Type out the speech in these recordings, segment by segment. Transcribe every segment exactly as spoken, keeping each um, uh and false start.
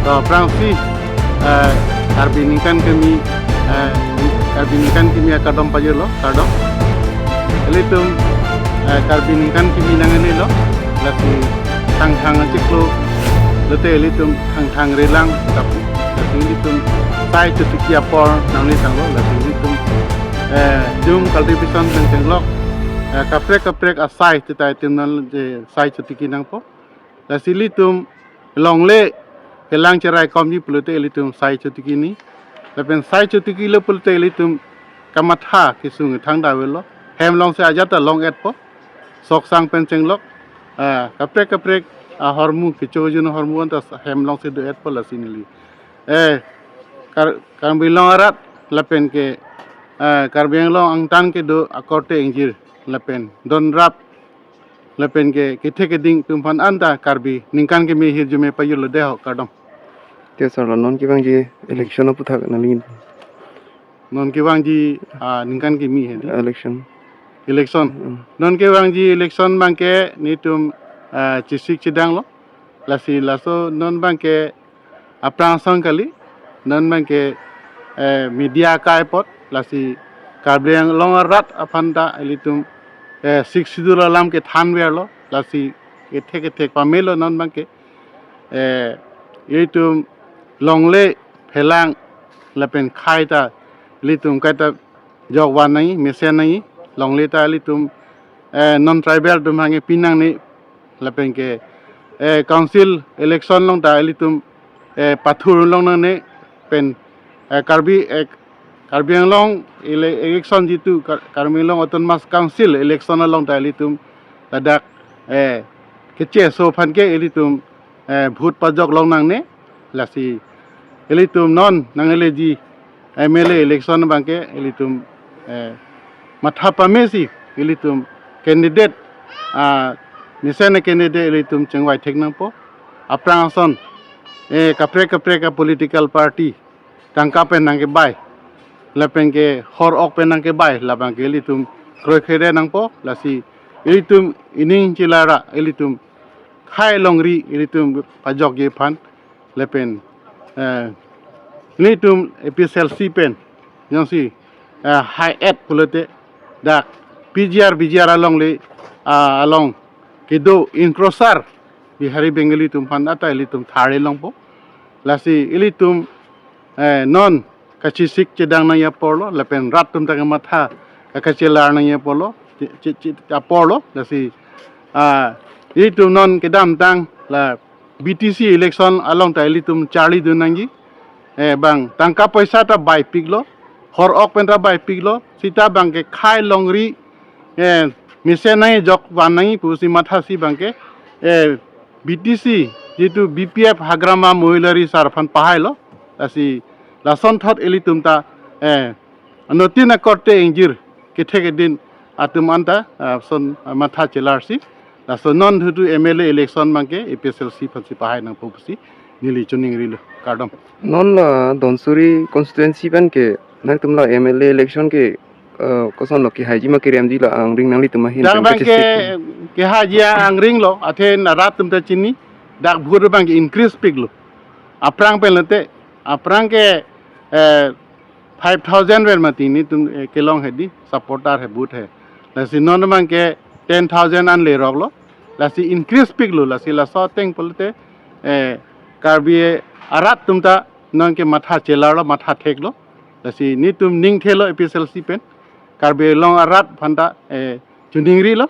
To aphrangsi, eh, Karbi ningkan kimi, eh, Karbi ningkan kimi akardom pajirlo, kardom. Ilitum, eh, Karbi ningkan kimi nangnelo, lasi thangthang achiklo, lote ilitum thangthang relang, tapi lasi ilitum sai chotiki apor nangle tanglo, lasi ilitum, eh, jum cultivation pen chenglok, eh, kaprek kaprek asai sita itum nangje sai chotiki nangpo. Lasi ilitum longle kelang cherai komji pulote ilitum sai chotiki ni. Lapen sai chotikilo pulote ilitum kamatha kesung thangta avelo. Hem alongsi ajat ta long-etpo. Soksang pen chenglok. Ah, kaprek kaprek ahormu, kecho-un ahormu anta hem alongsi do-etpo lasi neli. Eh, Kar-, Karbi Anglong arat lapen ke, eh, Karbi Anglong angtan kedo akorte ingjir lapen donrap lapen ke kethe keding atum aphan anta Karbi ningkan kimi ahirjume pajirlo dei ho, kardom. Te sir, lo non kevangji election aputhak nangli. Non kevangji, ah, ningkan kimi he dei. Election. Election. Mm. Non kevangji election abangke netum, ah, chesik chedanglo. Lasi laso non abangke aphrang ason kali, non abangke, eh, media akai apot, lasi Karbi Anglong arat aphanta ilitum, eh, Sixth Schedule alam kethanverlo, lasi kethek kethek pamelo non abangke, eh, ilitum longle phelang lapen khai ta ilitum kaita jok van nangji, mesen nangji, longle ta ilitum, eh, non tribal atum aphan ke pi nangne, lapen ke, eh, council election along ta ilitum, eh, pathur long nangne pen, eh, Karbi, eh, Karbi Anglong ele-, election jitu Kar-, Karbi Anglong Autonomous Council election along ta ilitum ladak, eh, kecheso aphan ke ilitum, eh, vote pajok long nangne, lasi ilitum non nangleji M L A election abangke ilitum, eh, matha pamesi ilitum candidate, ah, mesen candidate ilitum chingvai thek nangpo. Aphrang ason, eh, kaprek kaprek a-political party tangka pen nangkebai, lapen ke hor ok pen nangkebai, labangke ilitum kroikre nangpo, lasi ilitum ining chelara ilitum khai longri ilitum pajokji aphan, lapen, eh, netum A P H L C pen jongsi, eh, hai-et pulote dak P G R, V G R alongle, ah, along kedo encroacher Bihari Bengali atum aphan anta ilitum thare longpo. Lasi ilitum, eh, non kachesik chedang nangji aporlo, lapen rat atum ta kamatha kakachelar nangji aporlo, che-, che-, che-, aporlo, lasi, ah, ilitum non kedamtang la B T C election along ta ilitum charlidun nangji, eh, bang tangka poisa ta baipiklo, hor ok pen ta baipiklo, sita abangke khai longri, eh, mesen nangji, jok van nangji pusi mathasi abangke, eh, B T C, jitu B P F Hagrama Mohilari sar aphan pahailo, lasi lasonthot ilitum ta, eh, anuttin akorte ingjir kethe keding atum anta, ah, son, ah, matha chelarsi, laso non dhutu M L A election abangke A P H L C aphansi pahai nangpo pusi neli choningrilo, kardom. Non la Dhansiri constituency pen ke nangtum la M L A election ke, eh, kosonlo, kehaiji ma keremji, la angring nanglitum ahin dak pen abangke kachesik kehaiji angringlo, athe rat atum ta chini, dak vote abangke increase piklo. Aphrang pen lote, aphrang ke, eh, five thousand pen mati netum, eh, kelong he dei, supporter he, vote he. Lasi non abangke ten thousand an leroklo. Lasi increase piklo, lasi laso ateng pulote, eh, Karbi arat atum ta non ke matha chelarlo, matha theklo. Lasi netum ning thelo A P H L C pen. Karbi Anglong arat aphanta, eh, choningrilo.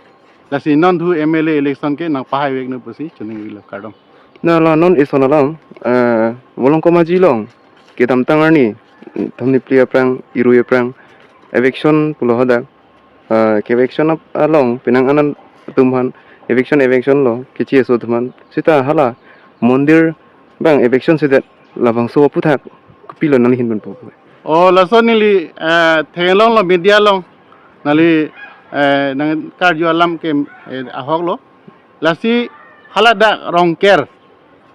Lasi non dhu M L A election ke nangpahaivek nang pusi choningrilo, kardom. Na la non eson alam, eh, Volongkom Aji along kedamtang arni, thomni phli aphrang, irui aphrang eviction pulo hadak, eh, ke eviction ap-, along penang anan atum aphan eviction, eviction lo kecheso atum aphan. Sita hala mondir abang eviction sedet, labangso aputhak kopilo nangli hin ponpo? O, laso neli, eh, theklonglo media along, neli, eh, nangkarju alam ke, eh, ahoklo. Lasi hala dak Rongker,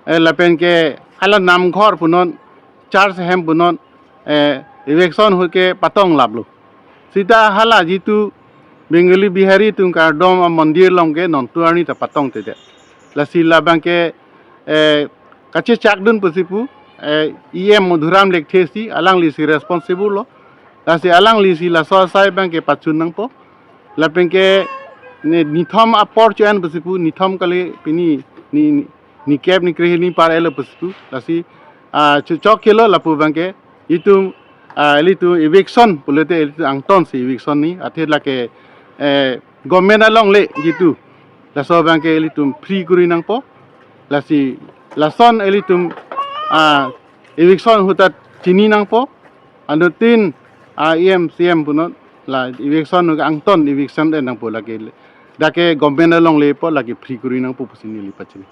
eh, lapen ke hala Namghor punon, church ahem punon, eh, eviction ahut ke patonglaplo. Sita hala jitu Bengali Bihari atum kardom amondir along ke nontu arni ta patongtedet. Lasi labangke, eh, kachechakdun pusi pu, eh, E M Madhuram Lekthe si, alanglisi responsible lo. Lasi alanglisi laso asai abangke pachun nangpo. Lapenke ne nithom apor chu-en pusi pu, nithom kali pini ni, ni, nikep nikre hini par elo pusi pu. Lasi, ah, chu chok kelo lapu abangke itum, ah, ilitum eviction pulote ilitum angton si eviction ni, athe lake, eh, government alongle jitu, laso abangke ilitum free kuri nangpo. Lasi lason ilitum, ah, eviction ahut ta chini nangpo. Anuttin, ah, E M C M punon la eviction ahut angton eviction den nangpo lake. Dak ke government alongle po, lake free kuri nangpo pusi neli pachini.